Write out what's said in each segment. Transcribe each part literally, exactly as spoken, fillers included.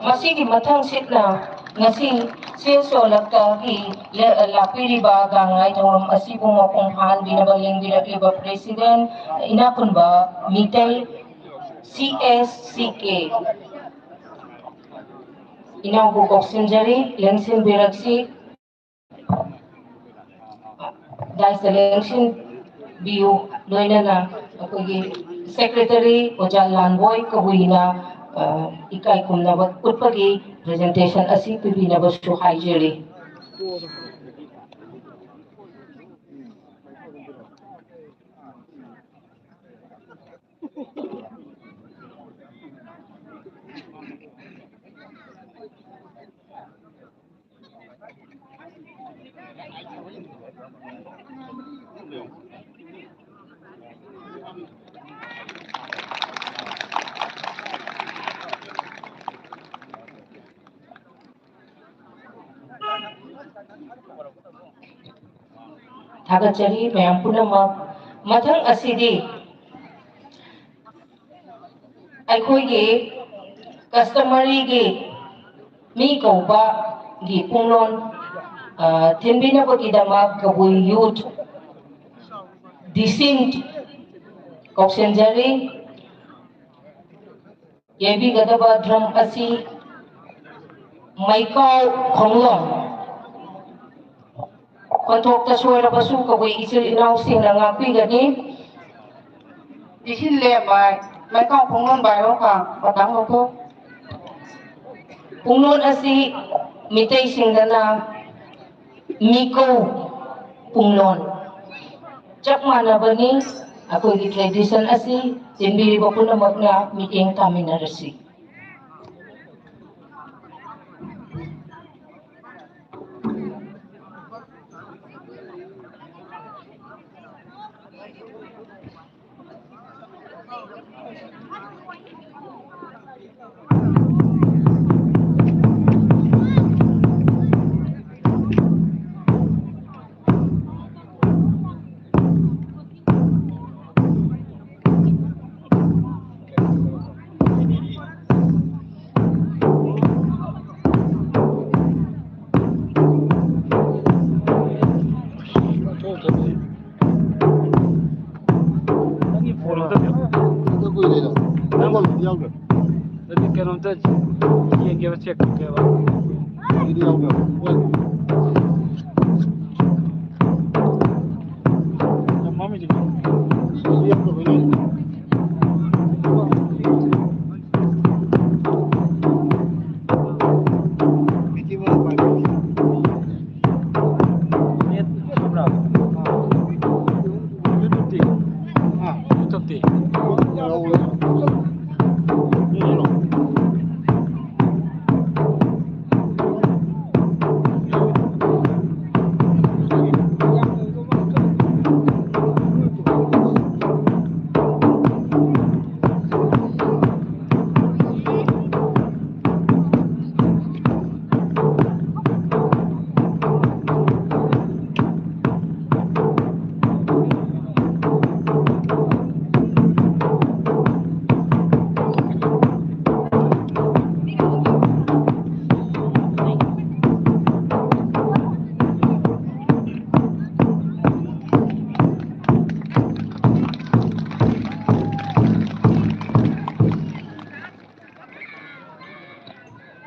ꯃꯁꯤꯒꯤ ꯃꯊꯪꯁꯤꯠꯅ ꯉꯁꯤ ꯁꯤꯁꯣꯂꯛꯇꯒꯤ ꯂꯦ-, ꯂꯥꯛꯄꯤꯔꯤꯕ ꯒꯥꯡꯉꯥꯏ ꯊꯧꯔꯝ ꯑꯁꯤꯕꯨ ꯃꯄꯨꯡ ꯐꯥꯍꯟꯕꯤꯅꯕ ꯂꯦꯡꯕꯤꯔꯛꯂꯤꯕ President ꯏꯅꯥꯛꯈꯨꯟꯕ Meitei C S C K ꯏꯅꯥꯎꯕꯨ ꯀꯧꯁꯤꯟꯖꯔꯤ, ꯂꯦꯡꯁꯤꯟꯕꯤꯔꯛꯁꯤ꯫ Dais ꯇ ꯂꯦꯡꯁꯤꯟꯕꯤꯌꯨ꯫ ꯂꯣꯏꯅꯅ ꯑꯩꯈꯣꯏꯒꯤ Secretary ꯑꯣꯖꯥ ꯂꯥꯟꯕꯣꯏ ꯀꯕꯨꯏꯅ, ꯑ, ꯏꯀꯥꯏ ꯈꯨꯝꯅꯕ ꯎꯠꯄꯒꯤ presentation ꯑꯁꯤ ꯄꯤꯕꯤꯅꯕꯁꯨ ꯍꯥꯏꯖꯔꯤ꯫ ꯊꯥꯒꯠꯆꯔꯤ ꯃꯌꯥꯝ ꯄꯨꯝꯅꯃꯛ꯫ ꯃꯊꯪ ꯑꯁꯤꯗꯤ ꯑꯩꯈꯣꯏꯒꯤ customary ꯒꯤ ꯃꯤ ꯀꯧꯕꯒꯤ ꯄꯨꯡꯂꯣꯟ, ꯑ, ꯊꯤꯟꯕꯤꯅꯕꯒꯤꯗꯃꯛ ꯀꯕꯨꯏ youth ꯗꯤꯁꯤꯟ ꯀꯧꯁꯤꯟꯖꯔꯤ꯫ ꯌꯩꯕꯤꯒꯗꯕ drum ꯑꯁꯤ ꯃꯩꯀꯥꯎ ꯈꯣꯡꯂꯣꯡ꯫ ꯈꯣꯟꯊꯣꯛꯇ ꯁꯣꯏꯔꯕꯁꯨ ꯀꯕꯨꯏ ꯏꯆꯤꯜ ꯏꯅꯥꯎꯁꯤꯡꯅ ꯉꯥꯛꯄꯤꯒꯅꯤ꯫ ꯗꯤꯁꯤꯟ ꯂꯦꯝꯕꯥꯏ, ꯃꯩꯀꯥꯎ ꯈꯣꯡꯂꯣꯟ ꯕꯥꯏꯔꯣ ꯀꯥꯡ, ꯃꯇꯥꯡ ꯂꯧꯊꯣꯛ꯫ ꯄꯨꯡꯂꯣꯟ ꯑꯁꯤ ꯃꯤꯇꯩꯁꯤꯡꯗꯅ ꯃꯤꯀꯧ ꯄꯨꯡꯂꯣꯟ꯫ ꯆꯞ ꯃꯥꯟꯅꯕꯅꯤ꯫ ꯑꯩꯈꯣꯏꯒꯤ tradition ꯑꯁꯤ ꯆꯦꯟꯕꯤꯔꯤꯕ ꯄꯨꯝꯅꯃꯛꯅ ꯃꯤꯠꯌꯦꯡ ꯇꯥꯃꯤꯟꯅꯔꯁꯤ꯫ ꯌꯥꯎꯗ꯭ꯔꯣ? ꯑꯗꯨꯗꯤ ꯀꯩꯅꯣꯝꯇ ꯌꯦꯡꯒꯦꯕ, ꯆꯦꯛ ꯇꯧꯒꯦꯕ꯫ ꯑꯗꯨꯗꯤ ꯌꯥꯎꯗ꯭ꯔꯣ? ꯍꯣꯏ꯫ ꯌꯥꯝ ꯃꯝꯃꯤꯁꯤꯗꯤ꯫ ꯑꯗꯨꯗꯤ ꯌꯥꯎꯗ꯭ꯔꯣ? ꯅꯦꯠ ꯐꯕ꯭ꯔꯥ? ꯌꯨꯇ꯭ꯌꯨꯕꯇꯤ? ꯍꯥ? ꯌꯨꯇ꯭ꯌꯨꯕꯇꯤ?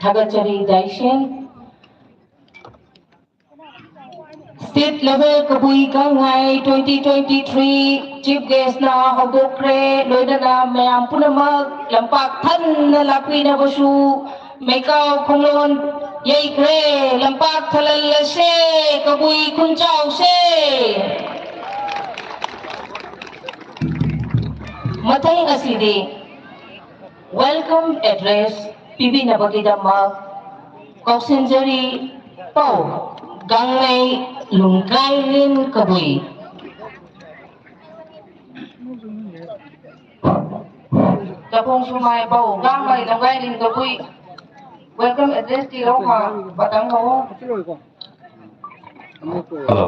ꯊꯥꯒꯠꯆꯔꯤ ꯗꯥꯏꯁꯦꯟ꯫ State Level ꯀꯕꯨꯏ ꯒꯥꯡꯉꯥꯏ twenty twenty-three Chief Guest ꯅ ꯍꯧꯗꯣꯛꯈ꯭ꯔꯦ꯫ ꯂꯣꯏꯅꯅ ꯃꯌꯥꯝ ꯄꯨꯝꯅꯃꯛ ꯂꯝꯄꯥꯛ ꯊꯟꯅ ꯂꯥꯛꯄꯤꯅꯕꯁꯨ ꯃꯩꯀꯥꯎ ꯈꯣꯡꯂꯣꯟ ꯌꯩꯈ꯭ꯔꯦ꯫ ꯂꯝꯄꯥꯛ ꯊꯜꯍꯜꯂꯁꯦ, ꯀꯕꯨꯏ ꯈꯨꯟꯖꯥꯎꯁꯦ꯫ ꯃꯊꯪ ꯑꯁꯤꯗꯤ Welcome Address ꯄꯤꯕꯤꯅꯕꯒꯤꯗꯃꯛ ꯀꯧꯁꯤꯟꯖꯔꯤ꯫ ꯄꯥꯎ ꯒꯥꯡꯉꯩ ꯂꯨꯡꯒꯥꯏꯔꯤꯟ ꯀꯕꯨꯏ꯫ ꯆꯥꯛꯈꯣꯡ ꯁꯨꯃꯥꯏ ꯄꯥꯎ ꯒꯥꯡꯉꯩ ꯂꯨꯡꯒꯥꯏꯔꯤꯟ ꯀꯕꯨꯏ꯫ Welcome Address ꯇꯤ ꯂꯧ ꯈꯥ ꯕꯇꯪ ꯂꯧꯑꯣ꯫ ꯍꯜꯂꯣ꯫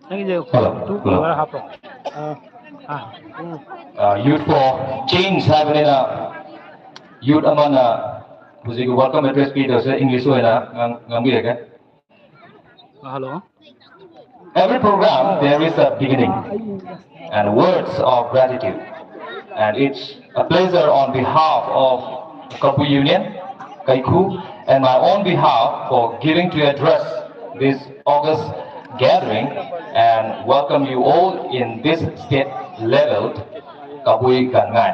ꯅꯪꯒꯤꯁꯦ ꯍꯜꯂꯣ, ꯇꯨ ꯍꯜꯂꯣ꯫ ꯀꯣꯂꯔ ꯍꯥꯞꯄ꯭ꯔꯣ? ꯑꯥ, ꯑꯥ, ꯎꯝ꯫ ꯑꯥ, Youth for Change ꯍꯥꯏꯕꯅꯤꯅ, youth ꯑꯃꯅ ꯍꯧꯖꯤꯛꯀꯤ welcome address ꯄꯤꯗꯧꯁꯦ English ꯑꯣꯏꯅ ꯉꯥꯡ- ꯉꯥꯡꯕꯤꯔꯒꯦ꯫ Hello. Every program there is a beginning and words of gratitude, and it's a pleasure on behalf of Kabui Union, Kaikhu, and my own behalf for giving to address this August gathering and welcome you all in this state level Kabui Gangngai.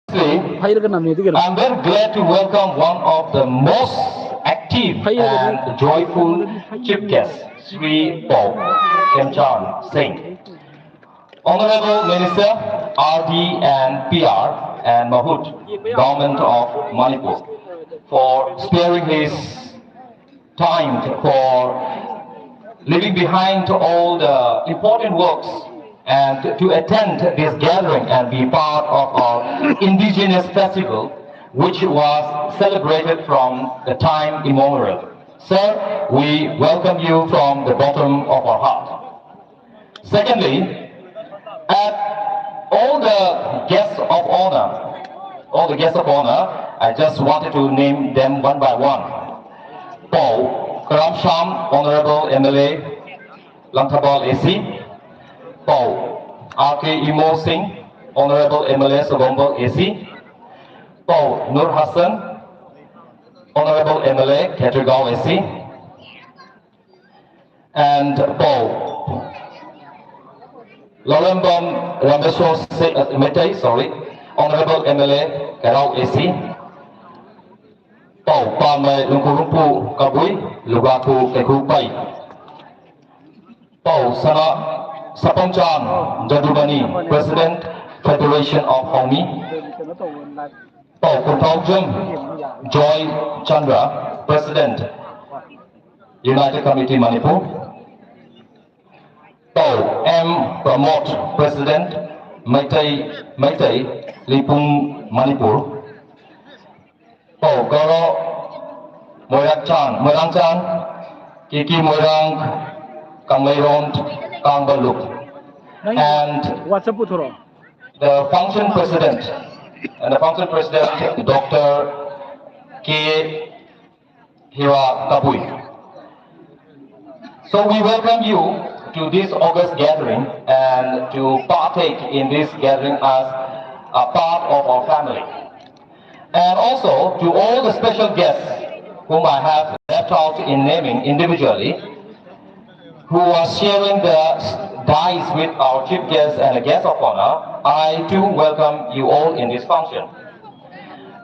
Firstly, ꯍꯩꯔꯒ ꯅꯝꯃꯦ ꯑꯗꯨꯒꯤꯔꯣ? I'm very glad to welcome one of the most active and joyful chief guests, Sri Paul Khemchand Singh, Honorable Minister R D and P R and Mahut, Government of Manipur, for sparing his time for leaving behind all the important works and to attend this gathering and be part of our indigenous festival, which was celebrated from the time immemorial. Sir, we welcome you from the bottom of our heart. Secondly, at all the guests of honor, all the guests of honor, I just wanted to name them one by one. Paul Karamsham, Honorable M L A, Langthabal A C. Paul R K Imo Singh, Honorable M L A, Sagombal A C. Paul Nur Hassan, Honorable M L A, Khetrigao A C. And Paul Lalembam Rameswar Se- uh, Meitei, sorry, Honorable M L A, Kheirao A C. Paul Pamai Lungkurumpu Kabui, Lugaku Kekhupai. Paul Sana Sapamchan Jadumani, President, Federation of Haumi. Paul Kunthaujam Joy Chandra, President, United Committee Manipur. Paul M Pramod, President, Meitei, Meitei, Lipum, Manipur. Paul Goro Moirangchan, Moirangchan, Kiki Moirang, Kangleiron, Kangbaluk. ꯅꯪ And WhatsApp ꯄꯨꯊꯣꯔꯛꯑꯣ꯫ the function president, and the function president, Doctor K Hira Tabui. So we welcome you to this August gathering and to partake in this gathering as a part of our family. And also to all the special guests whom I have left out in naming individually, who are sharing the dais with our chief guests and the guests of honor, I too welcome you all in this function.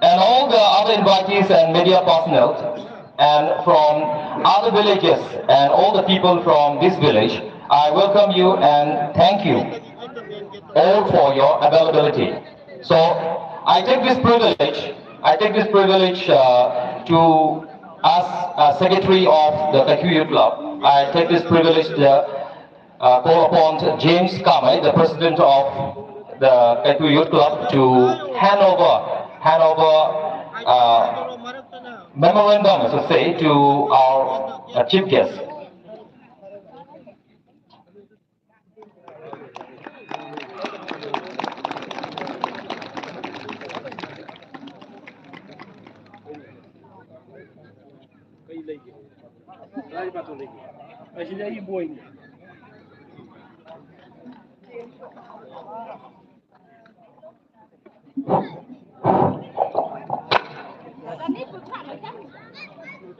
And all the other invitees and media personnel, and from other villages, and all the people from this village, I welcome you and thank you all for your availability. So I take this privilege, I take this privilege uh, to, as a secretary of the Kaiku Youth Club, I take this privilege to uh, call upon James Kamai, the president of the Kaiku Youth Club, to hand over, hand over uh, memorandum, as I say, to our uh, chief guest.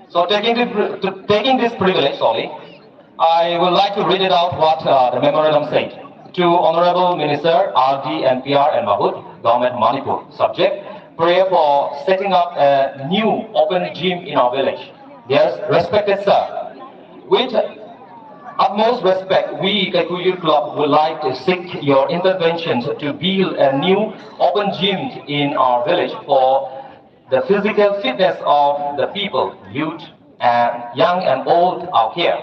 So taking, the, to, taking this privilege, sorry, I would like to read it out what uh, the memorandum said. To Honorable Minister R D and P R and Mahut, Government Manipur. Subject, prayer for setting up a new open gym in our village. Yes, respected sir, with utmost respect, we Kaiku Youth Club would like to seek your intervention to build a new open gym in our village for the physical fitness of the people, youth and young and old out here.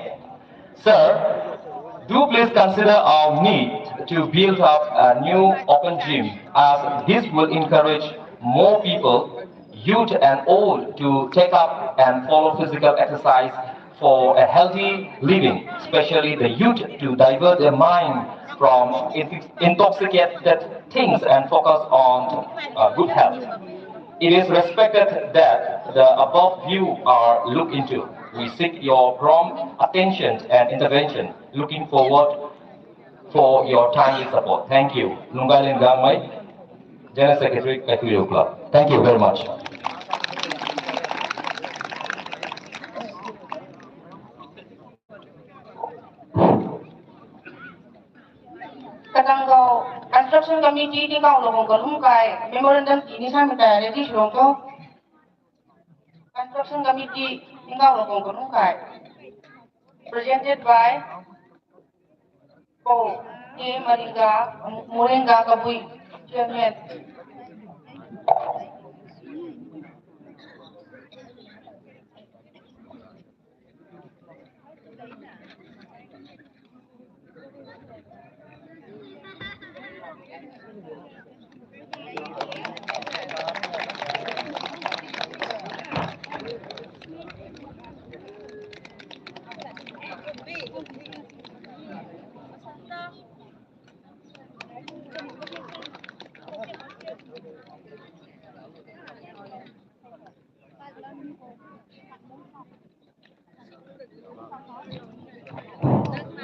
Sir, do please consider our need to build up a new open gym, as this will encourage more people, youth and old, to take up and follow physical exercise for a healthy living, especially the youth, to divert their mind from intoxicated things and focus on uh, good health. It is respected that the above view are looked into. We seek your prompt attention and intervention. Looking forward for your timely support. Thank you. Nungai Lengdangmai, General Secretary, Kaikuyo Club. Thank you very much. Katangkau Construction Committee ni kau lokong kalum kai memorandum ini sama kaya ready suang ko. Construction Committee ni kau lokong kalum kai. Presented by Ko K Maringa, Muringa Kabui, Chairman.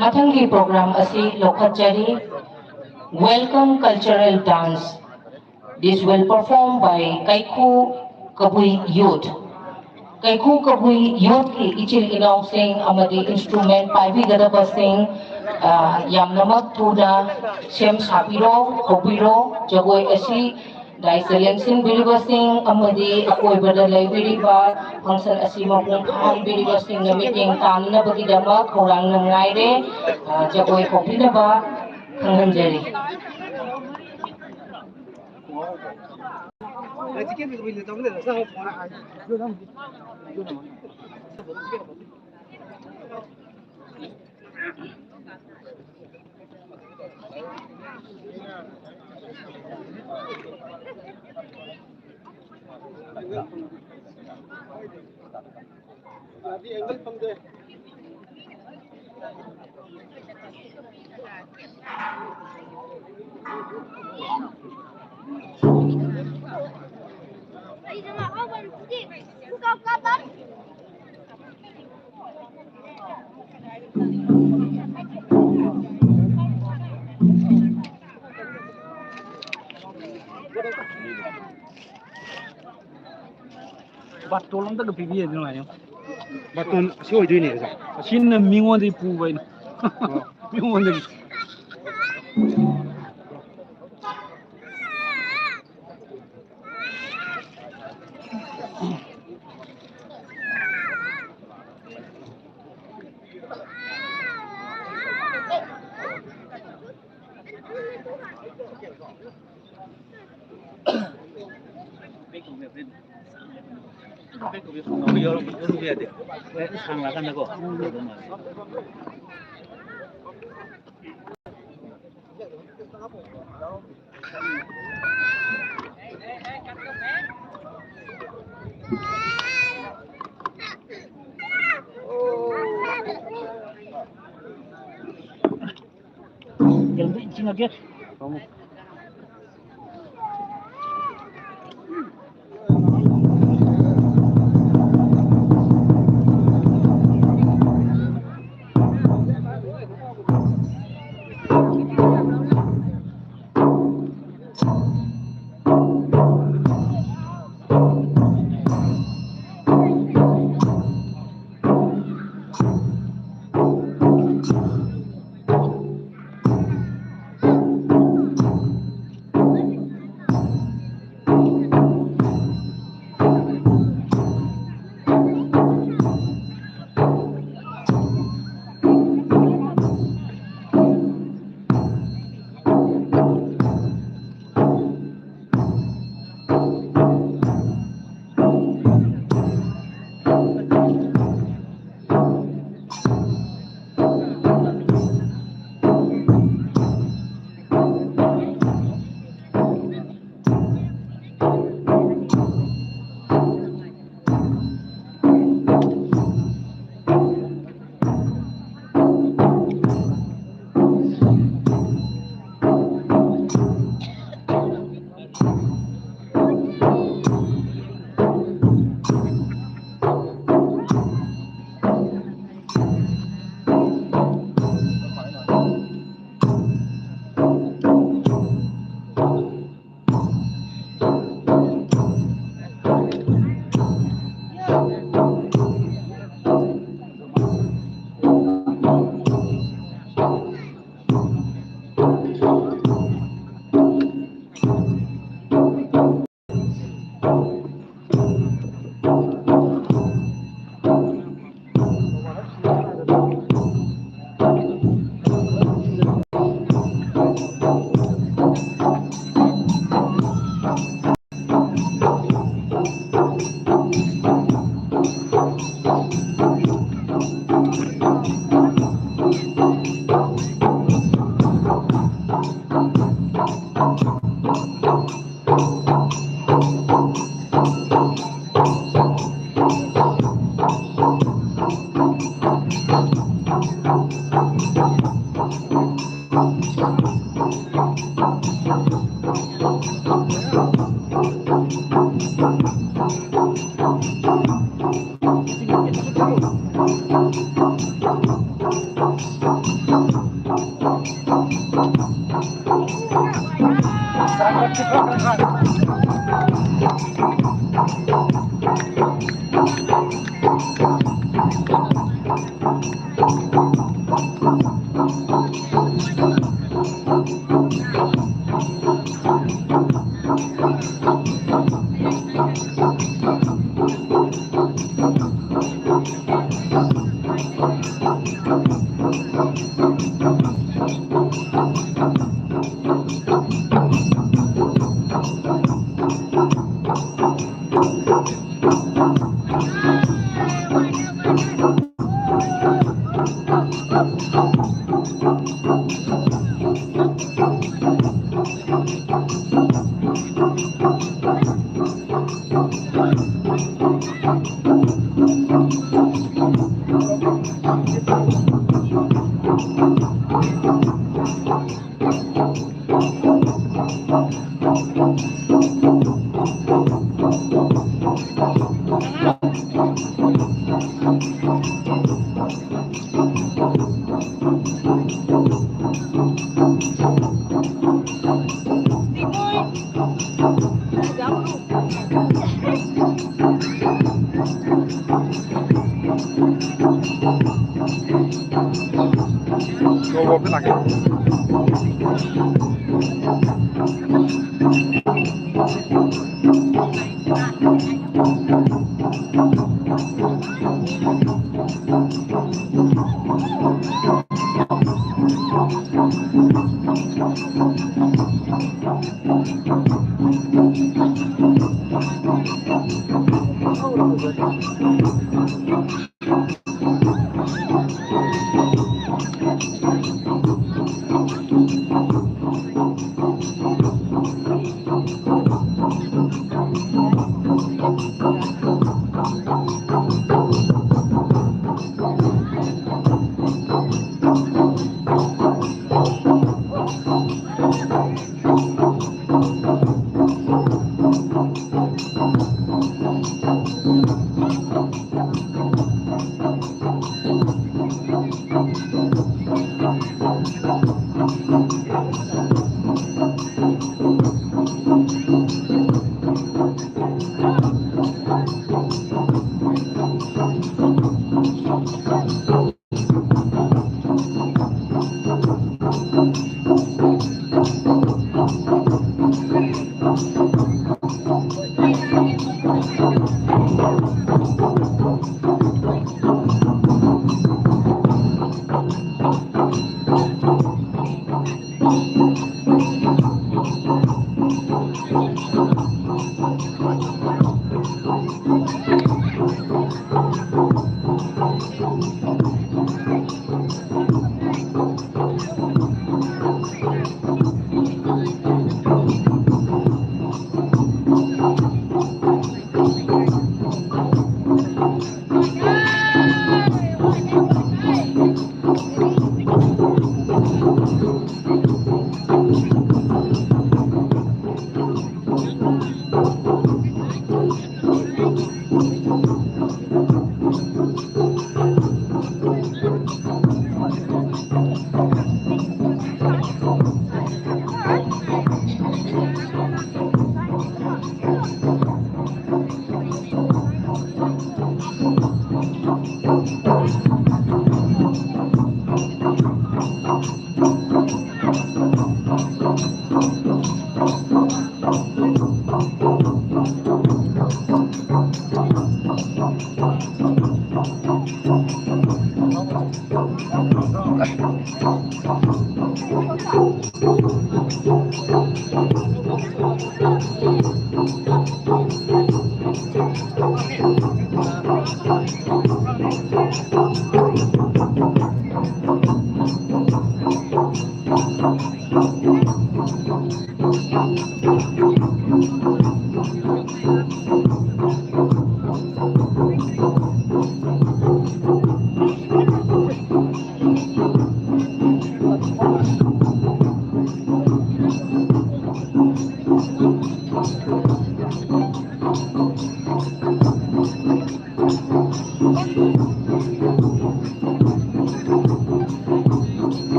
ꯃꯊꯪꯒꯤ program ꯑꯁꯤ ꯂꯧꯈꯠꯆꯔꯤ꯫ Welcome Cultural Dance. This will perform by Kaikhu Kabui Youth. ꯀꯩꯈꯨ ꯀꯕꯨꯏ ꯌꯨꯠꯀꯤ ꯏꯆꯤꯜ ꯏꯅꯥꯎꯁꯤꯡ ꯑꯃꯗꯤ instrument ꯄꯥꯏꯕꯤꯒꯗꯕꯁꯤꯡ, ꯑ, ꯌꯥꯝꯅꯃꯛ ꯊꯨꯅ ꯁꯦꯝ ꯁꯥꯕꯤꯔꯣ, ꯍꯧꯕꯤꯔꯣ꯫ ꯖꯒꯣꯏ ꯑꯁꯤ ꯗꯥꯏꯁꯇ ꯂꯦꯡꯁꯤꯟꯕꯤꯔꯤꯕꯁꯤꯡ ꯑꯃꯗꯤ ꯑꯀꯣꯏꯕꯗ ꯂꯩꯕꯤꯔꯤꯕ function ꯑꯁꯤ ꯃꯄꯨꯡ ꯐꯥꯍꯟꯕꯤꯔꯤꯕꯁꯤꯡꯅ ꯃꯤꯠꯌꯦꯡ ꯇꯥꯅꯅꯕꯒꯤꯗꯃꯛ ꯈꯧꯔꯥꯡꯅ ꯉꯥꯏꯔꯦ꯫ ꯑ, ꯖꯒꯣꯏ ꯍꯧꯕꯤꯅꯕ ꯈꯪꯍꯟꯖꯔꯤ꯫ ꯌꯥꯗꯤ, ꯑꯦꯡꯒꯜ ꯐꯪꯗꯦ꯫ ꯕꯥꯇꯣꯟ ꯑꯝꯇꯒ ꯄꯤꯕꯤꯔꯗꯤ ꯅꯨꯡꯉꯥꯏꯅꯤ꯫ ꯕꯥꯇꯣꯟ ꯑꯁꯤ ꯑꯣꯏꯗꯣꯏꯅꯦ, ꯑꯣꯖꯥ꯫ ꯑꯁꯤꯅ ꯃꯤꯉꯣꯟꯗꯒꯤ ꯄꯨꯕ ꯑꯩꯅ꯫ ꯑꯣ꯫ ꯃꯤꯉꯣꯟꯗꯒꯤ꯫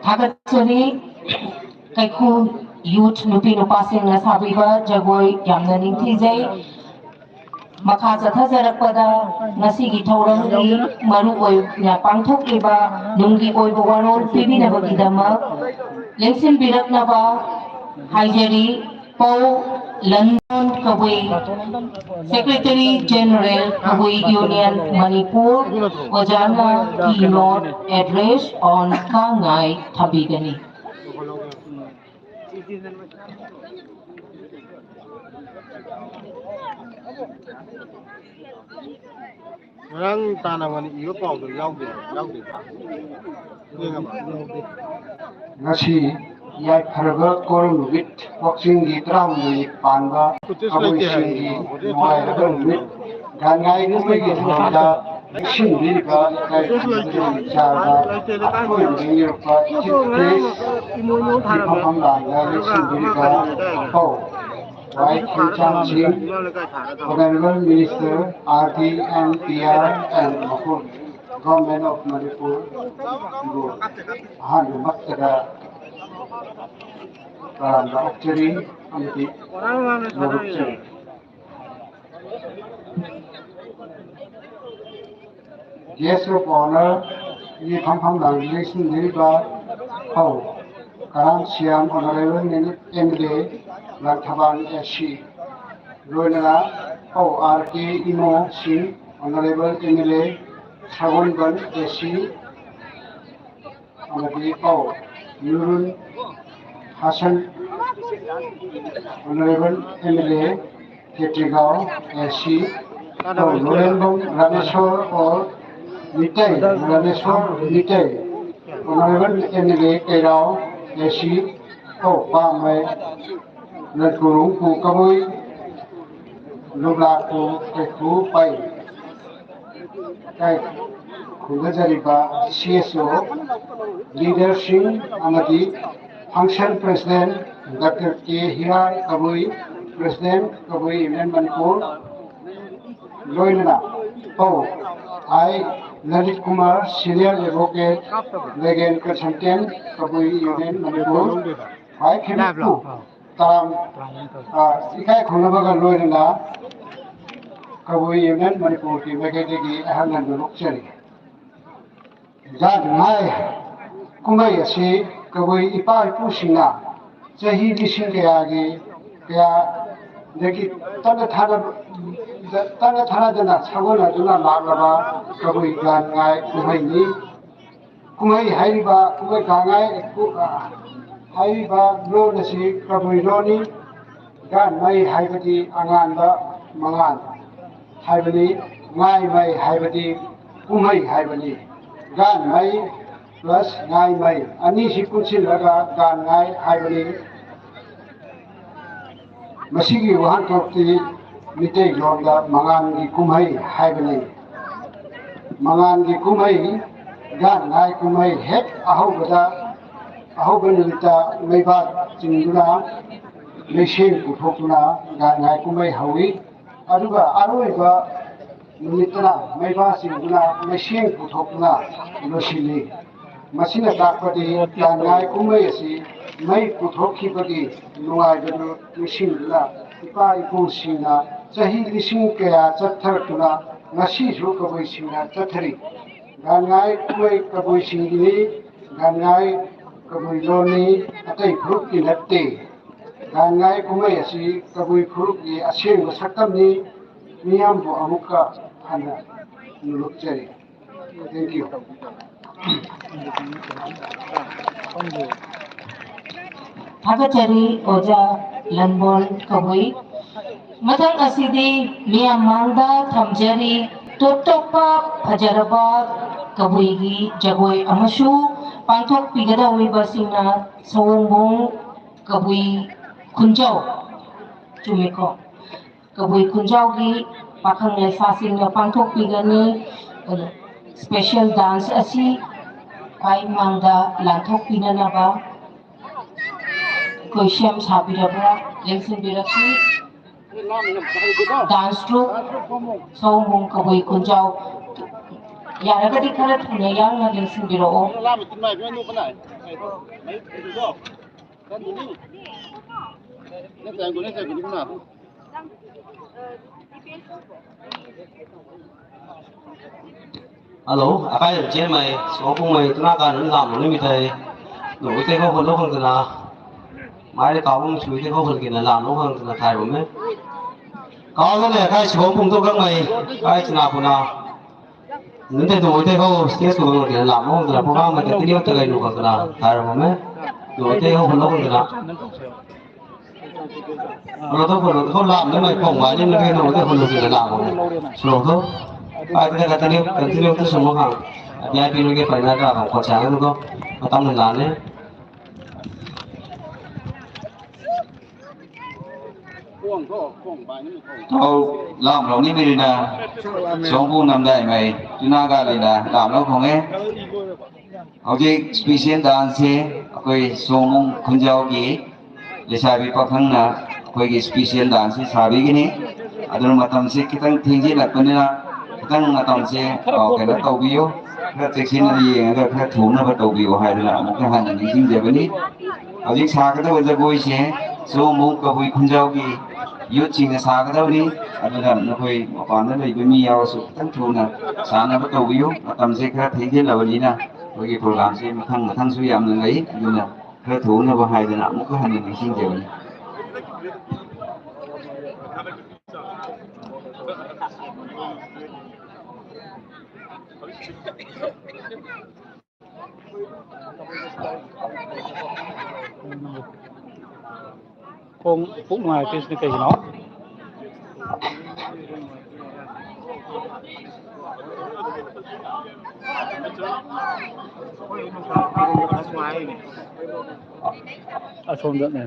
ꯊꯥꯒꯠꯆꯔꯤ꯫ ꯀꯩꯈꯨ ꯌꯨꯠ ꯅꯨꯄꯤ ꯅꯨꯄꯥꯁꯤꯡꯅ ꯁꯥꯕꯤꯕ ꯖꯒꯣꯏ ꯌꯥꯝꯅ ꯅꯤꯡꯊꯤꯖꯩ꯫ ꯃꯈꯥ ꯆꯠꯊꯖꯔꯛꯄꯗ ꯉꯁꯤꯒꯤ ꯊꯧꯔꯝꯒꯤ ꯃꯔꯨꯑꯣꯏꯅ ꯄꯥꯡꯊꯣꯛꯂꯤꯕ ꯅꯨꯡꯒꯤ ꯑꯣꯏꯕ ꯋꯥꯔꯣꯜ ꯄꯤꯕꯤꯅꯕꯒꯤꯗꯃꯛ ꯂꯦꯡꯁꯤꯟꯕꯤꯔꯛꯅꯕ ꯍꯥꯏꯖꯔꯤ꯫ ꯄꯧ ꯂꯟꯗꯟ ꯀꯕꯨꯏ, Secretary General ꯀꯕꯨꯏ Union ꯃꯅꯤꯄꯨꯔ, ꯑꯣꯖꯥꯅ keynote address on ꯀꯥꯡꯉꯥꯏ ꯊꯝꯕꯤꯒꯅꯤ꯫ ꯉꯔꯥꯡ ꯇꯥꯅ ꯉꯟꯅ ꯏꯕ ꯄꯥꯎꯗꯣ ꯌꯥꯎꯗꯦ, ꯌꯥꯎꯗꯦ꯫ ꯌꯦꯡꯉꯕ? ꯉꯁꯤ ꯌꯥꯏꯐꯔꯕ ꯀꯣꯔꯧ ꯅꯨꯃꯤꯠ, ꯋꯥꯛꯆꯤꯡꯒꯤ ꯇꯔꯥꯍꯨꯝꯗꯣꯏ ꯄꯥꯟꯕ ꯐꯨꯇꯦꯖ ꯂꯩꯇꯦ ꯍꯥꯏꯌꯦ꯫ ꯑꯩꯈꯣꯏꯒꯤ ꯅꯨꯡꯉꯥꯏꯔꯕ ꯅꯨꯃꯤꯠ, ꯒꯥꯟꯉꯥꯏ ꯀꯨꯝꯍꯩꯒꯤ ꯊꯧꯔꯝꯗ ꯂꯦꯡꯁꯤꯟꯕꯤꯔꯤꯕ ꯂꯩꯀꯥꯏ ꯈꯨꯗꯤꯡꯃꯛꯇꯒꯤ ꯆꯥꯕ ꯑꯩꯈꯣꯏ ꯂꯦꯡꯕꯤꯔꯛꯄ ꯆꯤꯐ ꯒꯦꯁ ꯏꯃꯣꯏꯅꯨ ꯊꯥꯔꯝꯃꯦ꯫ ꯐꯝꯐꯝ ꯂꯥꯡꯗ ꯑꯗꯨꯒ ꯂꯦꯡꯁꯤꯟꯕꯤꯔꯤꯕ ꯄꯧ ꯋꯥꯏ ꯈꯦꯝꯆꯥꯟ ꯁꯤꯡ, Honorable Minister, R D and P R and ꯃꯈꯣꯏ Government of Manipur ꯕꯨ ꯑꯍꯥꯟꯕꯃꯛꯇꯗ ꯇꯔꯥꯝꯅ ꯑꯣꯛꯆꯔꯤ ꯑꯃꯗꯤ ꯂꯧꯔꯨꯛꯆꯔꯤ꯫ Guest of Honour ꯒꯤ ꯐꯝꯐꯝ ꯂꯥꯡꯗ ꯂꯦꯡꯁꯤꯟꯕꯤꯔꯤꯕ ꯄꯧ Karam Shyam Honourable M L A Langthabal A C, ꯂꯣꯏꯅꯅ ꯄꯧ R K ꯏꯃꯣ ꯁꯤꯡ Honourable M L A Sagolband A C, ꯑꯃꯗꯤ ꯄꯧ ꯅꯨꯔꯨꯟ Hasan Honourable M L A Khetrigao A C, ꯄꯧ ꯅꯣꯔꯦꯟꯕꯝ Rameshwor or Meitei, Rameshwor Meitei, Honorable M L A ꯀꯩꯔꯥꯎ, A C, ꯑꯣ, ꯄꯥꯝꯃꯩ, ꯂꯟꯀꯨꯔꯨꯡ ꯀꯨ ꯀꯕꯨꯏ, ꯂꯨꯕ꯭ꯂꯥ ꯀꯨ ꯀꯩꯈꯨ ꯄꯩ꯫ ꯀꯥꯏ ꯈꯨꯝꯒꯖꯔꯤꯕ C S O, leaderꯁꯤꯡ ꯑꯃꯗꯤ function president Doctor K ꯍꯤꯔꯥꯏ ꯀꯕꯨꯏ, president ꯀꯕꯨꯏ Union Manipur, ꯂꯣꯏꯅꯅ ꯄꯧ ꯑꯥꯏ Lalit Kumar, senior advocate, legal consultant ꯀꯕꯨꯏ Union Manipur, ꯈ꯭ꯋꯥꯏ ꯈꯤꯕꯤꯛꯄꯨ ꯇꯔꯥꯝ, ꯑ, ꯏꯀꯥꯏ ꯈꯨꯝꯅꯕꯒ ꯂꯣꯏꯅꯅ ꯀꯕꯨꯏ Union ꯃꯅꯤꯄꯨꯔꯒꯤ ꯃꯥꯏꯀꯩꯗꯒꯤ ꯑꯩꯍꯥꯛꯅ ꯅꯣꯂꯨꯛꯆꯔꯤ꯫ ꯒꯥꯟꯉꯥꯏ ꯀꯨꯝꯍꯩ ꯑꯁꯤ ꯀꯕꯨꯏ ꯏꯄꯥ ꯏꯄꯨꯁꯤꯡꯅ ꯆꯍꯤ ꯂꯤꯁꯤꯡ ꯀꯌꯥꯒꯤ, ꯀꯌꯥꯗꯒꯤ ꯇꯠꯅ ꯊꯥꯅ-, ꯇꯠꯅ ꯊꯥꯅꯗꯅ ꯁꯥꯒꯣꯟꯅꯗꯨꯅ ꯂꯥꯛꯂꯕ ꯀꯕꯨꯏ ꯒꯥꯟꯉꯥꯏ ꯀꯨꯝꯍꯩꯅꯤ꯫ ꯀꯨꯝꯍꯩ ꯍꯥꯏꯔꯤꯕ ꯀꯨꯝꯍꯩ ꯒꯥꯟꯉꯥꯏ ꯀꯨ-, ꯑ, ꯍꯥꯏꯔꯤꯕ ꯂꯣꯟ ꯑꯁꯤ ꯀꯕꯨꯏ ꯂꯣꯟꯅꯤ꯫ ꯒꯥꯟꯃꯩ ꯍꯥꯏꯕꯗꯤ ꯑꯉꯥꯟꯕ ꯃꯉꯥꯜ ꯍꯥꯏꯕꯅꯤ, ꯉꯥꯏꯃꯩ ꯍꯥꯏꯕꯗꯤ ꯀꯨꯝꯍꯩ ꯍꯥꯏꯕꯅꯤ꯫ ꯒꯥꯟꯃꯩ plus ꯉꯥꯏꯃꯩ ꯑꯅꯤꯁꯤ ꯄꯨꯟꯁꯤꯜꯂꯒ ꯒꯥꯟꯉꯥꯏ ꯍꯥꯏꯕꯅꯤ꯫ ꯃꯁꯤꯒꯤ ꯋꯥꯍꯟꯊꯣꯛꯇꯤ ꯃꯤꯇꯩꯂꯣꯟꯗ ꯃꯉꯥꯟꯒꯤ ꯀꯨꯝꯍꯩ ꯍꯥꯏꯕꯅꯤ꯫ ꯃꯉꯥꯟꯒꯤ ꯀꯨꯝꯍꯩ, ꯒꯥꯟꯉꯥꯏ ꯀꯨꯝꯍꯩ ꯍꯦꯛ ꯑꯍꯧꯕꯗ, ꯑꯍꯧꯕ ꯅꯨꯃꯤꯠꯇ ꯃꯩꯕꯥ ꯆꯤꯡꯗꯨꯅ ꯂꯩꯁꯦꯡ ꯄꯨꯊꯣꯛꯇꯨꯅ ꯒꯥꯟꯉꯥꯏ ꯀꯨꯝꯍꯩ ꯍꯧꯏ꯫ ꯑꯗꯨꯒ ꯑꯔꯣꯏꯕ ꯅꯨꯃꯤꯠꯇꯅ ꯃꯩꯕꯥ ꯆꯤꯡꯗꯨꯅ ꯂꯩꯁꯦꯡ ꯄꯨꯊꯣꯛꯇꯨꯅ ꯂꯣꯏꯁꯤꯜꯂꯤ꯫ ꯃꯁꯤꯅ ꯇꯥꯛꯄꯗꯤ ꯒꯥꯟꯉꯥꯏ ꯀꯨꯝꯍꯩ ꯑꯁꯤ ꯃꯩ ꯄꯨꯊꯣꯛꯈꯤꯕꯒꯤ ꯅꯨꯡꯉꯥꯏꯕꯗꯨ ꯅꯤꯡꯁꯤꯡꯗꯨꯅ ꯏꯄꯥ ꯏꯄꯨꯁꯤꯡꯅ ꯆꯍꯤ ꯂꯤꯁꯤꯡ ꯀꯌꯥ ꯆꯠꯊꯔꯛꯇꯨꯅ ꯉꯁꯤꯁꯨ ꯀꯕꯨꯏꯁꯤꯡꯅ ꯆꯠꯊꯔꯤ꯫ ꯒꯥꯟꯉꯥꯏ ꯀꯨꯝꯍꯩ ꯀꯕꯨꯏꯁꯤꯡꯒꯤꯅꯤ, ꯒꯥꯟꯉꯥꯏ ꯀꯕꯨꯏ ꯂꯣꯟꯅꯤ, ꯑꯇꯩ ꯐꯨꯔꯨꯞꯀꯤ ꯅꯠꯇꯦ꯫ ꯒꯥꯟꯉꯥꯏ ꯀꯨꯝꯍꯩ ꯑꯁꯤ ꯀꯕꯨꯏ ꯐꯨꯔꯨꯞꯀꯤ ꯑꯁꯦꯡꯕ ꯁꯛꯇꯝꯅꯤ꯫ ꯃꯤꯌꯥꯝꯕꯨ ꯑꯃꯨꯛꯀ ꯍꯟꯅ ꯅꯣꯂꯨꯛꯆꯔꯤ꯫ Thank you. ꯊꯥꯒꯠꯆꯔꯤ ꯑꯣꯖꯥ ꯂꯟꯕꯣꯜ ꯀꯕꯨꯏ꯫ ꯃꯊꯪ ꯑꯁꯤꯗꯤ ꯃꯤꯌꯥꯝ ꯃꯥꯡꯗ ꯊꯝꯖꯔꯤ꯫ ꯇꯣꯞ ꯇꯣꯞꯄ ꯐꯖꯔꯕ ꯀꯕꯨꯏꯒꯤ ꯖꯒꯣꯏ ꯑꯃꯁꯨ ꯄꯥꯡꯊꯣꯛꯄꯤꯒꯗꯧꯔꯤꯕꯁꯤꯡꯅ ꯁꯑꯣꯝꯕꯨꯡ ꯀꯕꯨꯏ ꯈꯨꯟꯖꯥꯎ, ꯆꯨꯝꯃꯤꯀꯣ? ꯀꯕꯨꯏ ꯈꯨꯟꯖꯥꯎꯒꯤ ꯄꯥꯈꯪ ꯂꯩꯁꯥꯁꯤꯡꯅ ꯄꯥꯡꯊꯣꯛꯄꯤꯒꯅꯤ꯫ ꯁ꯭ꯄꯦꯁꯦꯜ ꯗꯥꯟꯁ ꯑꯁꯤ ꯈ꯭ꯋꯥꯏ ꯃꯥꯡꯗ ꯂꯥꯟꯊꯣꯛꯄꯤꯅꯅꯕ ꯑꯩꯈꯣꯏ ꯁꯦꯝ ꯁꯥꯕꯤꯔꯕ꯭ꯔꯥ ꯌꯦꯡꯁꯤꯟꯕꯤꯔꯛꯁꯤ꯫ ꯗꯥꯟꯁ ꯇ꯭ꯔꯨꯞ ꯁꯑꯣꯝꯕꯨꯡ ꯀꯕꯨꯏ ꯈꯨꯟꯖꯥꯎ, ꯌꯥꯔꯒꯗꯤ ꯈꯔ ꯊꯨꯅ ꯌꯥꯡꯅ ꯂꯦꯡꯁꯤꯟꯕꯤꯔꯛꯑꯣ꯫ Hello, akai chen mai, sopung mai, tuna ka nun lam nun mi tai. No, ite ko holo ko na. Mai ka bung su ite ko holo kina lam no ko na tai ro me. Ka ga le kai sopung to ka mai, kai china puna. Nun te no ite ko stage ko ko kina lam no ko na program mai te ni o te kai no ko na tai ro me. No, ite ko holo ko na. Kalau tu kalau tu lah, mana mai pong mai ni, mana kena tu kalau kita lah. Slow tu. Ai kita kata ni continue tu semua kan. Dia pi ni ke pai na ka ko cha ko. Matam na ni. Tau lam lo ni mi na. Song bu nam dai mai. Tuna ga le na lam lo khong e. Hojik special dance se akoi Song Khunjao ki ꯂꯩꯁꯥꯕꯤ ꯄꯥꯈꯪꯅ ꯑꯩꯈꯣꯏꯒꯤ special ꯗꯥꯟꯁꯁꯤ ꯁꯥꯕꯤꯒꯅꯤ꯫ ꯑꯗꯨꯅ ꯃꯇꯝꯁꯤ ꯈꯤꯇꯪ ꯊꯦꯡꯖꯤꯜꯂꯛꯄꯅꯤꯅ ꯈꯤꯇꯪ ꯃꯇꯝꯁꯦ, ꯑ, ꯀꯩꯅꯣ ꯇꯧꯕꯤꯌꯨ, ꯈꯔ ꯆꯦꯛꯁꯤꯟꯅ ꯌꯦꯡꯉꯒ ꯈꯔ ꯊꯨꯅꯕ ꯇꯧꯕꯤꯌꯨ ꯍꯥꯏꯗꯅ ꯑꯃꯨꯛꯀ ꯍꯟꯅ ꯅꯤꯡꯁꯤꯡꯖꯕꯅꯤ꯫ ꯍꯧꯖꯤꯛ ꯁꯥꯒꯗꯕ ꯖꯒꯣꯏꯁꯦ ꯁꯣꯃꯣꯡ ꯀꯕꯨꯏ ꯈꯨꯟꯖꯥꯎꯒꯤ ꯌꯨꯠꯁꯤꯡꯅ ꯁꯥꯒꯗꯕꯅꯤ꯫ ꯑꯗꯨꯅ ꯅꯈꯣꯏ ꯃꯄꯥꯟꯗ ꯂꯩꯕ ꯃꯤ ꯌꯥꯎꯔꯁꯨ ꯈꯤꯇꯪ ꯊꯨꯅ ꯁꯥꯅꯕ ꯇꯧꯕꯤꯌꯨ꯫ ꯃꯇꯝꯁꯦ ꯈꯔ ꯊꯦꯡꯖꯤꯜꯂꯕꯅꯤꯅ ꯑꯩꯈꯣꯏꯒꯤ ꯄ꯭ꯔꯣꯒ꯭ꯔꯥꯝꯁꯦ ꯃꯊꯪ ꯃꯊꯪꯁꯨ ꯌꯥꯝꯅ ꯂꯩ꯫ ꯑꯗꯨꯅ ꯈꯔ ꯊꯨꯅꯕ ꯍꯥꯏꯗꯅ ꯑꯃꯨꯛꯀ ꯍꯟꯅ ꯅꯤꯡꯁꯤꯡꯖꯕꯅꯤ꯫ ꯈꯣꯡ ꯄꯨꯛ ꯅꯨꯡꯉꯥꯏꯇ꯭ꯔꯤꯁꯤꯅ ꯀꯩꯒꯤꯅꯣ? ꯑꯁꯣꯝꯗꯅꯦ꯫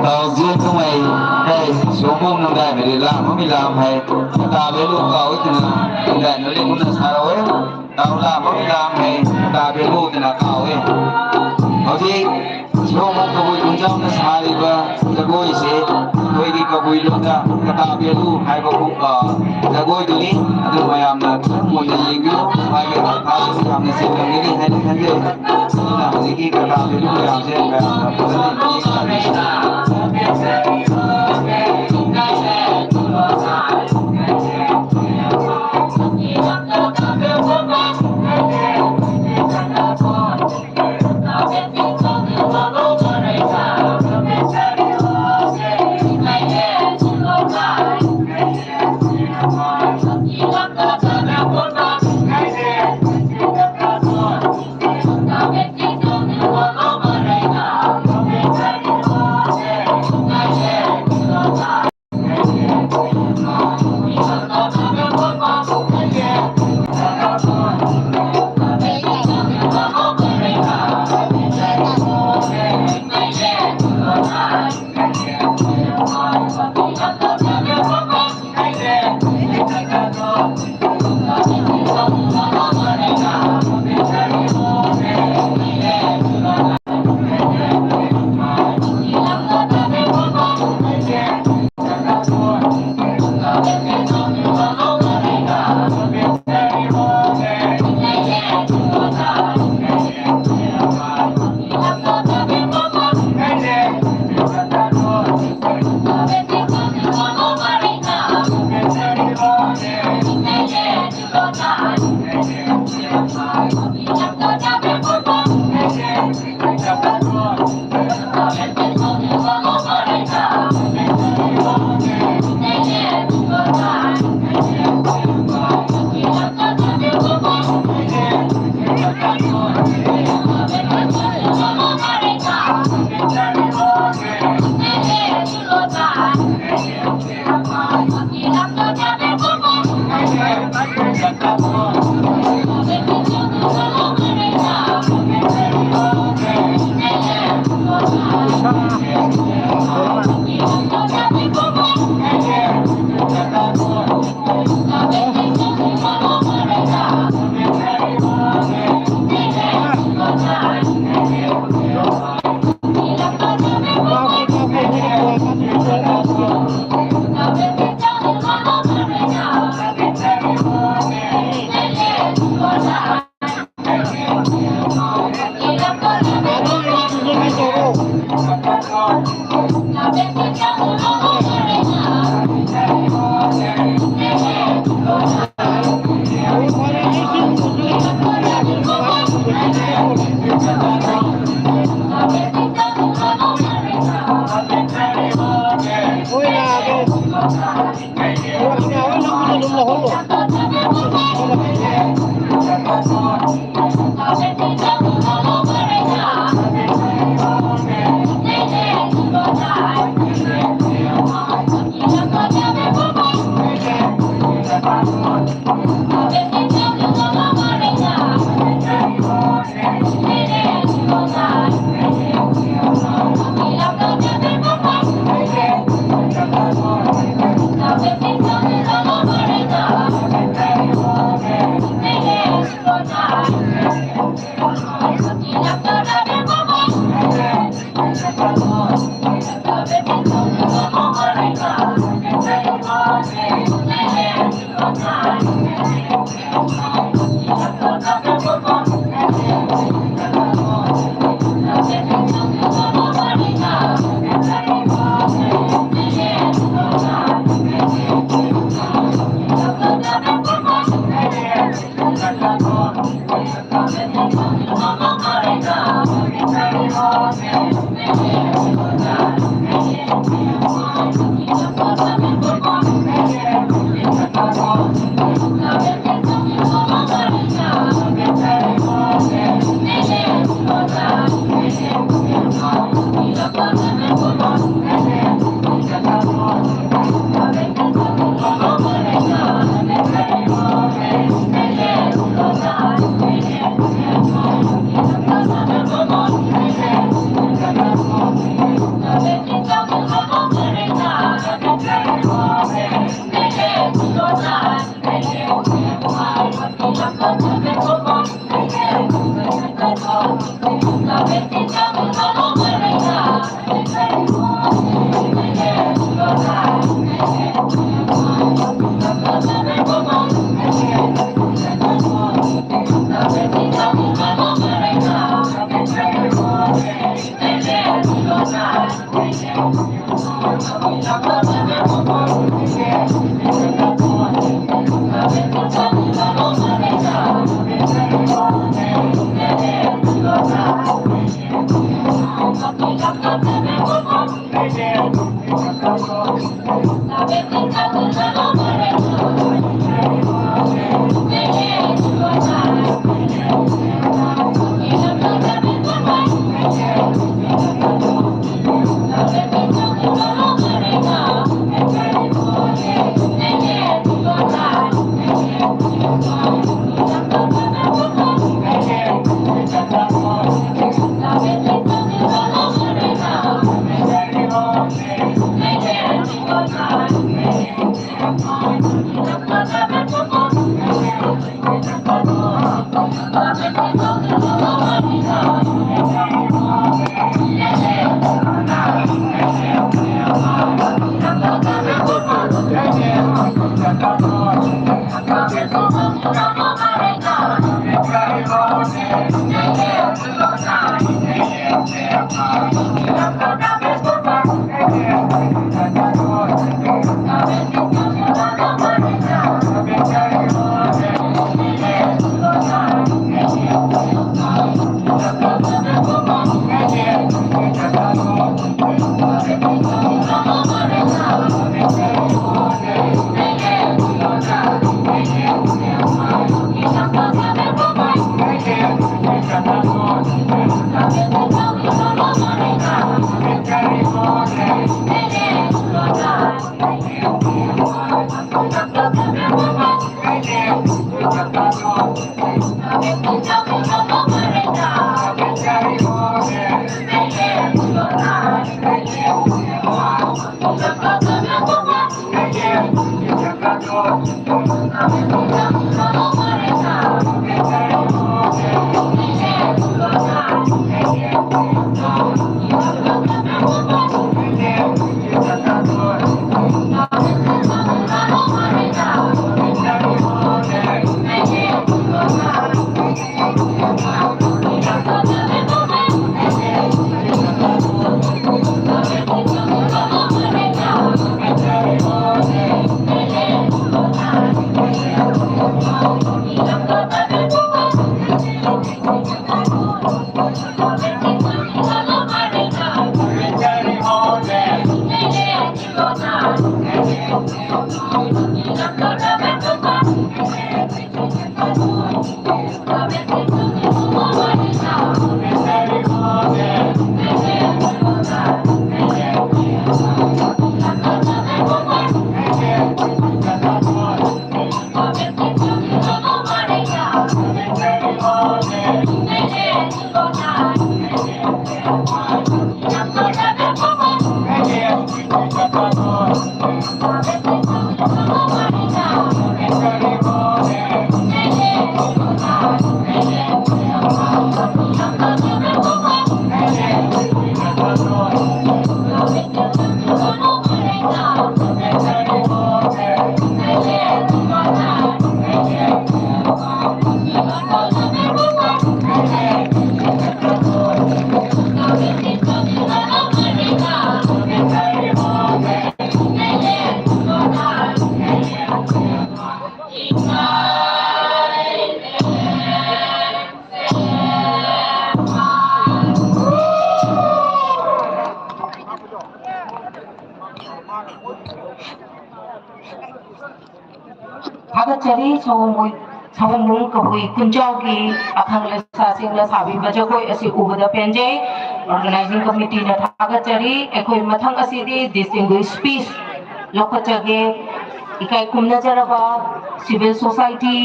Tao zin tung ai, hey, suang bung nung dai, meri lam, mami lam hai, ta be lu kau itina, nung dai, nuli nung na sa rau hai, tao lam, mami lam hai, ta be lu itina kau hai. Hau zi, suang bung kabui kunjang na sa ri ba, kabui si, ꯑꯩꯈꯣꯏꯒꯤ ꯀꯕꯨꯏ ꯂꯣꯟꯗ ꯀꯇꯥ value ꯍꯥꯏꯕ ꯈꯣꯡ-, ꯑ, ꯖꯒꯣꯏꯗꯨꯅꯤ꯫ ꯑꯗꯨ ꯃꯌꯥꯝꯅ ꯈꯤꯇꯪ ꯃꯨꯟꯅ ꯌꯦꯡꯕꯤꯌꯨ, ꯃꯥꯒꯤ ꯑꯔꯊꯥꯁꯨ ꯌꯥꯝꯅ ꯆꯦꯟꯂꯝꯒꯅꯤ ꯍꯥꯏꯅ ꯈꯟꯖꯩ꯫ ꯑꯗꯨꯅ ꯍꯧꯖꯤꯛꯀꯤ ꯀꯇꯥ ꯕꯦꯂꯨ ꯃꯌꯥꯝꯁꯦ ꯃꯌꯥꯝꯅ ꯐꯖꯅ ꯌꯦꯡ ꯇꯥꯕꯤꯌꯨ꯫ ꯆꯔꯤ ꯁꯑꯣꯝꯕꯨꯡ ꯀꯕꯨꯏ ꯈꯨꯟꯖꯥꯎꯒꯤ ꯑꯈꯪ ꯂꯩꯁꯥꯁꯤꯡꯅ ꯁꯥꯕꯤꯕ ꯖꯒꯣꯏ ꯑꯁꯤ ꯎꯕꯗ ꯄꯦꯟꯖꯩ꯫ ꯑꯣꯔꯒꯅꯥꯏꯖꯤꯡ ꯀꯃꯤꯇꯤꯅ ꯊꯥꯒꯠꯆꯔꯤ꯫ ꯑꯩꯈꯣꯏ ꯃꯊꯪ ꯑꯁꯤꯗꯤ ꯗꯤꯁꯇꯤꯡꯒ꯭ꯋꯤꯁ ꯁ꯭ꯄꯤꯆ ꯂꯧꯈꯠꯆꯒꯦ꯫ ꯏꯀꯥꯏ ꯈꯨꯝꯅꯖꯔꯕ ꯁꯤꯚꯤꯜ ꯁꯣꯁꯥꯏꯇꯤ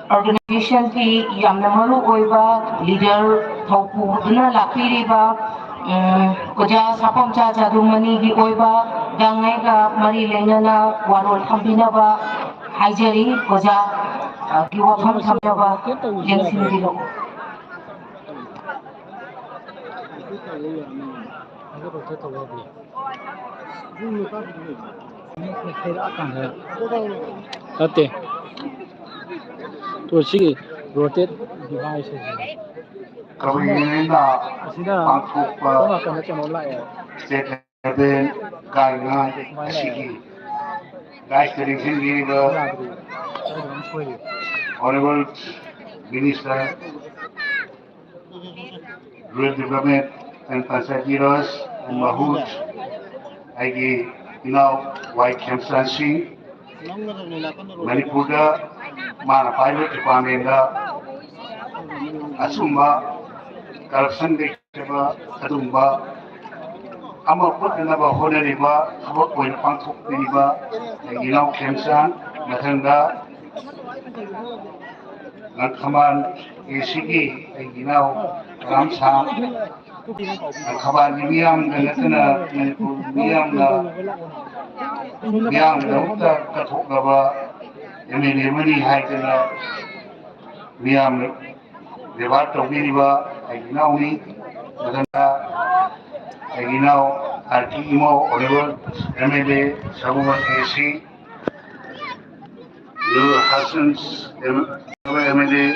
ꯑꯣꯔꯒꯅꯥꯏꯖꯦꯁꯟꯒꯤ ꯌꯥꯝꯅ ꯃꯔꯨ ꯑꯣꯏꯕ ꯂꯤꯗꯔ ꯊꯧꯄꯨꯗꯨꯅ ꯂꯥꯛꯄꯤꯔꯤꯕ, ꯎꯝ, ꯑꯣꯖꯥ ꯁꯥꯐꯝꯆꯥ ꯖꯥꯗꯨꯃꯅꯤꯒꯤ ꯑꯣꯏꯕ ꯒꯥꯡꯉꯩꯒ ꯃꯔꯤ ꯂꯩꯅꯅ ꯋꯥꯔꯣꯜ ꯊꯝꯕꯤꯅꯕ ꯍꯥꯏꯖꯔꯤ꯫ ꯑꯣꯖꯥ, ꯑ, ꯒꯤ ꯋꯥꯐꯝ ꯊꯝꯅꯕ ꯂꯦꯡꯁꯤꯟꯕꯤꯔꯛꯎ꯫ ꯅꯠꯇꯦ꯫ ꯇꯣ ꯁꯤꯒꯤ ꯔꯣꯇꯦꯠ ꯗꯤꯚꯥꯏꯁ ꯍꯥꯏꯁꯦ꯫ ꯀꯕꯨꯏ ꯌꯨꯅꯤꯌꯟꯅ ꯑꯁꯤꯅ ꯄꯥꯡꯊꯣꯛꯄ ꯁꯣꯝ ꯅꯥꯀꯟꯗ ꯀꯩꯅꯣ ꯂꯥꯛꯑꯦ꯫ ꯁ꯭ꯇꯦꯠ ꯂꯦꯚꯦꯜ ꯒꯥꯏꯗꯂꯥꯏꯟ ꯑꯁꯤꯒꯤ ꯒꯥꯏꯗꯇ ꯂꯦꯡꯁꯤꯟꯕꯤꯔꯤꯕ honourable minister rural development and Panchayati Raj N ꯃꯍꯨꯠ, ꯑꯩꯒꯤ ꯏꯅꯥꯎ ꯋꯥꯏ ꯈꯦꯝꯆꯥꯟ ꯁꯤꯡ, ꯃꯅꯤꯄꯨꯔꯗ ꯃꯥꯅ ꯄꯥꯏꯕ ꯗꯤꯄꯥꯔꯠꯃꯦꯟꯗ ꯑꯆꯨꯝꯕ, ꯀꯔꯞꯁꯟ ꯂꯩꯇꯕ ꯑꯗꯨꯒꯨꯝꯕ ꯑꯃ ꯎꯠꯅꯅꯕ ꯍꯣꯠꯅꯔꯤꯕ, ꯊꯕꯛ ꯑꯣꯏꯅ ꯄꯥꯡꯊꯣꯛꯄꯤꯔꯤꯕ ꯑꯩꯒꯤ ꯏꯅꯥꯎ ꯈꯦꯝꯆꯥꯟ, ꯃꯊꯪꯗ ꯂꯪꯊꯕꯥꯜ ꯑꯦ ꯁꯤꯒꯤ ꯑꯩꯒꯤ ꯏꯅꯥꯎ ꯔꯥꯝꯁꯥꯝ, ꯂꯪꯊꯕꯥꯜꯒꯤ ꯃꯤꯌꯥꯝꯗ ꯅꯠꯇꯅ ꯃꯅꯤꯄꯨꯔ ꯃꯤꯌꯥꯝꯅ, ꯃꯤꯌꯥꯝꯒꯤꯗꯃꯛꯇ ꯀꯠꯊꯣꯛꯂꯕ ꯑꯦꯝ ꯑꯦꯜ ꯑꯦ ꯑꯃꯅꯤ ꯍꯥꯏꯗꯅ ꯃꯤꯌꯥꯝꯅ ꯕꯦꯕꯥꯔ ꯇꯧꯕꯤꯔꯤꯕ ꯑꯩꯒꯤ ꯏꯅꯥꯎꯅꯤ꯫ ꯃꯊꯪꯗ ꯑꯩꯒꯤ ꯏꯅꯥꯎ R T Imo honourable M L A Sagolband A C, Nur Hasan M L A